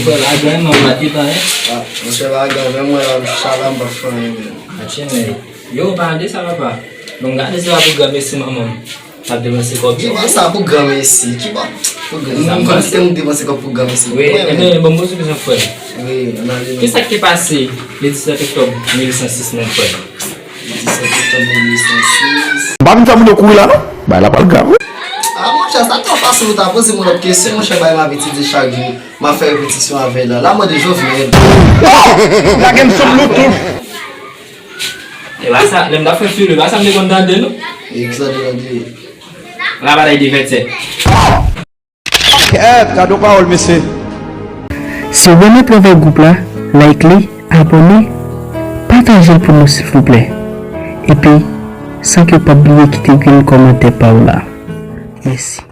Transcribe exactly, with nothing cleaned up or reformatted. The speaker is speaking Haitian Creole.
Lagan, non, pa ki tan, hein? Ah, monchè, lagan, menm mwen la, m chita la, m pa fè anyen, menm. Atchenn, men, yo, pa de sa, papa. Donk, gade se pa pou gran mesi, manman m. L ap depanse kòb li. Ki pa sa pou gran mesi? Ki pa pou gran, moun konn se moun depanse kòb pou gran mesi. Wi, mwen, men, men, bon, bon, sou bezwen frè. Wi, ann ale, non. Kisa ki te pase le disèt oktòb mil uit san sis, menm frè? Disèt oktòb mil uit san sis. M pa vin fè moun yo kouri la, non. Bagay la pral grav, wi. Ah, monchè, sa twò fasil ou ta poze m yon lòt kesyon, monchè, bay m abitid di chak jou. M ap fè repetisyon avè l la. L ap mande Jovenel. Lage m sou Bluetooth. E pa sa, lè m t ap fè file, e pa sa m te konn tande, non? E kisa w te tande? La batay de vennsenk. Kèt, gade yon pawòl, mesye. Si w renmen travay gwoup la, like li, abòne, pataje l pou nou silvouplè. Epi, san ke w pa bliye kite grenn kòmantè pa w la. Mèsi.